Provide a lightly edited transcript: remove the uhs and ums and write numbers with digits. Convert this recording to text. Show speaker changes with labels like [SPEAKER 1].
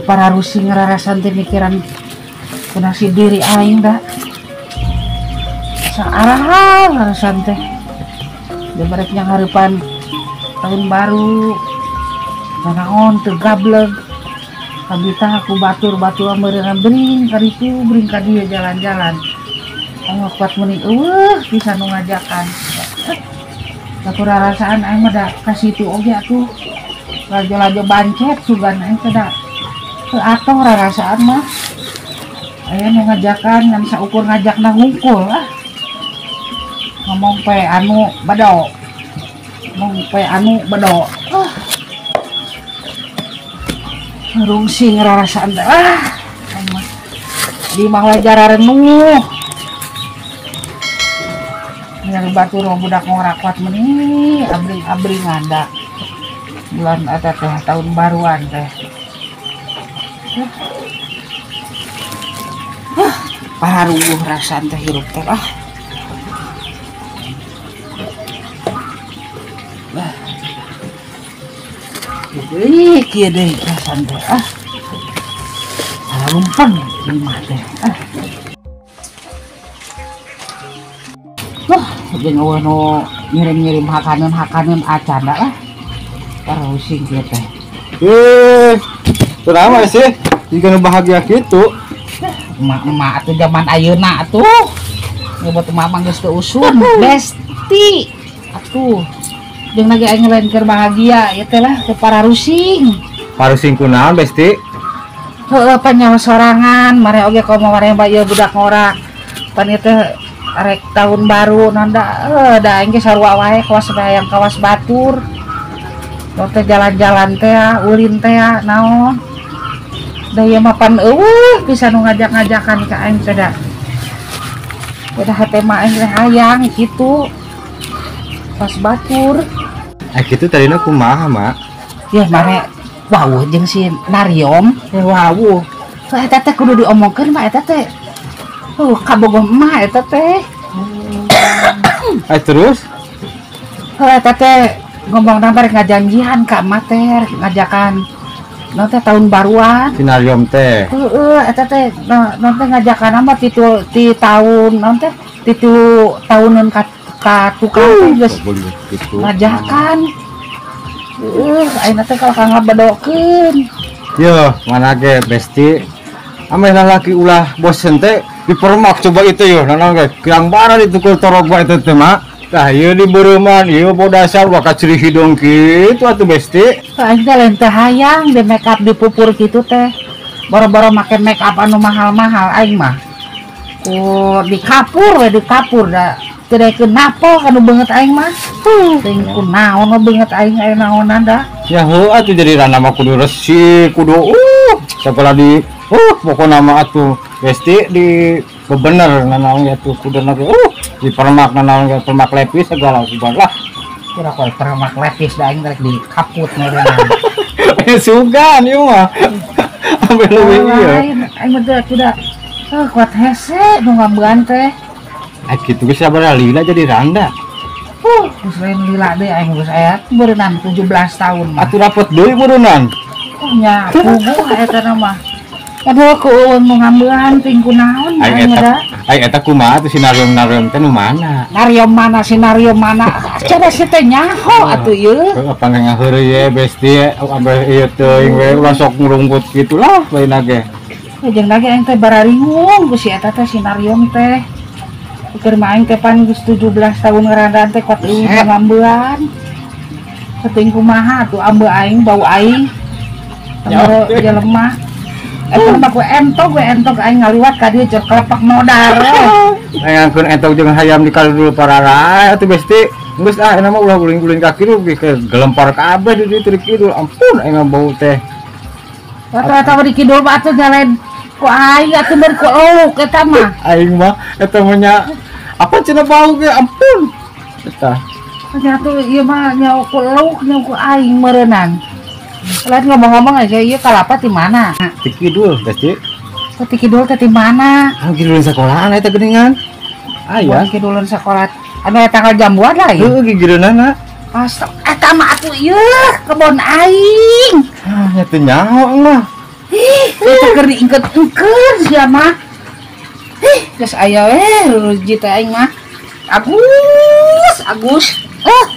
[SPEAKER 1] Para rusing rarasan teh mikiran kuna si diri aing da. Saarahan rarasan teh. Dia merek yang harapan tahun baru. Nanaon teu gableg. Kabita aku batur-batur meureunna bring ka ditu bring ka dieu jalan-jalan. Aing kuat meuni eueuh bisa nu ngajakan. Satu rarasaan aing mah da ka situ oge atuh. Lajo-lajo bancet sugan aing teh da. Teu atoh rarasaan mah. Aya nu ngajakan ngan saukur ngajakna hungkul ah. Ngomong pe anu bado. Ngomong pe anu bado. Ah. Rungsing rarasaan teh ah. Di mah we jararenuh. Nyari batur budak ngora kuat meni abring-abring ngada. Bulan eta teh tahun baruan teh. Huh, paruguh rasaan teh hirup teh ah. Bah. Ih, kieu deui rasaan teh ah. Lumpeng imah teh ah. Wah, jeung eueuh nu ngirim-ngirim hakaneun-hakaneun acan lah. Parusing kieu teh.
[SPEAKER 2] Kenapa sih? Jika nu bahagia kitu.
[SPEAKER 1] Emak-emak atuh zaman ayeuna atuh. Nyebut emak mah geus teu usum, besti. Atuh. Jeung lagi aing lain keur bahagia ieu teh lah ke pararusing.
[SPEAKER 2] Parusing kunaon, besti?
[SPEAKER 1] Heueuh panyawa sorangan, mare oge komo mare ieu budak ngora. Pan ieu teh arek tahun baru nanda da aing ge sarua wae kawas hayang kawas batur. Teh jalan-jalan teh ulin teh naon. Da ieu mah pan eueuh bisa nu ngajak-ngajakan ka aing teh da. Beda hate mah aing teh hayang kitu. Pas batur.
[SPEAKER 2] Ah kitu tadina kumaha, Mak?
[SPEAKER 1] Yeuh mare wawuh jeung si Nariom teh wawuh. Eta teh kudu diomongkeun mah eta teh. Kabogoh emak eta teh.
[SPEAKER 2] Terus?
[SPEAKER 1] Eta teh ngomong rek ngajanjian ka emak teh ngajakan naon teh tahun baruan.
[SPEAKER 2] Si Nariom teh.
[SPEAKER 1] Heeh, eta teh naon teh ngajakan mah ti tahun naon teh ti tahuneun ka tukang teh geus ngajakan. Heeh, ayeuna teh kalau ka ngabedokeun.
[SPEAKER 2] Yeuh, mana ge besti. Ameh lalaki ulah bosen teh dipermak coba itu yeuh naon ge kiang bara ditukul torog bae itu teh mak. Tah ieu dibeureuman ieu bodasar bakal ciri hidung kitu atuh besti.
[SPEAKER 1] Aing teh lain teh hayang di make up dipupur kitu teh. Boro-boro make make up anu mahal-mahal aing mah. Ku dikapur we dikapur da teu daekeun napo kanu beungeut aing mah. Teuing ku naon we beungeut aing aya naonan da.
[SPEAKER 2] Ya heuh atuh jadi randa mah kudu resik kudu sagala di pokokna mah atuh besti di bebener nanaon ya tuh kuduna ge di permak nanaon ge permak lepis segala sugan lah.
[SPEAKER 1] Kira koe permak lepis da aing rek dikaput meureunna.
[SPEAKER 2] Sugan ieu mah. Ambe leuwih ieu.
[SPEAKER 1] Aing mah teh kuda kuat hese nu ngambean teh.
[SPEAKER 2] Ah kitu geus sabaraha lila jadi randa.
[SPEAKER 1] Geus lain lila deui aing geus aya beureunan 17 tahun mah.
[SPEAKER 2] Atuh rapot deui beureunan.
[SPEAKER 1] Nya puguh eta mah. Aduh ku eueun nu ngambean ting kunaon aing da.
[SPEAKER 2] Aing eta kumaha tuh sinariom-nariom teh nu mana?
[SPEAKER 1] Nariom mana sinariom mana? Cara si teh nyaho atuh ieu.
[SPEAKER 2] Heuh apa ngaheureuy ye besti ambe ieu teuing we ulah sok ngurungkut kitu lah baeuna ge.
[SPEAKER 1] Jeung lagi aing teh bararingung ku si eta teh sinariom teh. Keur mah aing teh pan geus 17 tahun ngarandaan teh kuat eueun ngambean. Teuing kumaha atuh ambe aing bau aing. Ambe jelema. Eta mah ku entok aing ngaliwat ka dieu jeung kelepak modar.
[SPEAKER 2] Aing angkeun entok jeung hayam di kaludul pararae atuh besti. Geus ah eta mah ulah guling-guling ka kidul ge gelempar kabeh di dieu di kidul. Ampun aing bau teh.
[SPEAKER 1] Eta mah di kidul mah atuh nyalain ku aing atuh ber ku lauk eta mah.
[SPEAKER 2] Aing mah eta mah nya apa cenah bau ge ampun. Eta.
[SPEAKER 1] Nya atuh ieu mah nya ku lauk nya ku aing meureunan. Lain ngomong-ngomong aja, iya kalapa di mana?
[SPEAKER 2] Di kidul, besti.
[SPEAKER 1] Kok di kidul teh di mana?
[SPEAKER 2] Anu kidulan sekolahan eta geuningan. Aya.
[SPEAKER 1] Kidulan sekolah. Anu eta tanggal jambuan lah ieu.
[SPEAKER 2] Heuh, gigireunana.
[SPEAKER 1] Pas eta mah atuh ieu kebon aing.
[SPEAKER 2] Ah, nya teu nyaho mah.
[SPEAKER 1] Ih, eta keur diingket-ingket sia mah. Ih, geus aya we ruruji teh aing mah. Agus, Agus. Ah.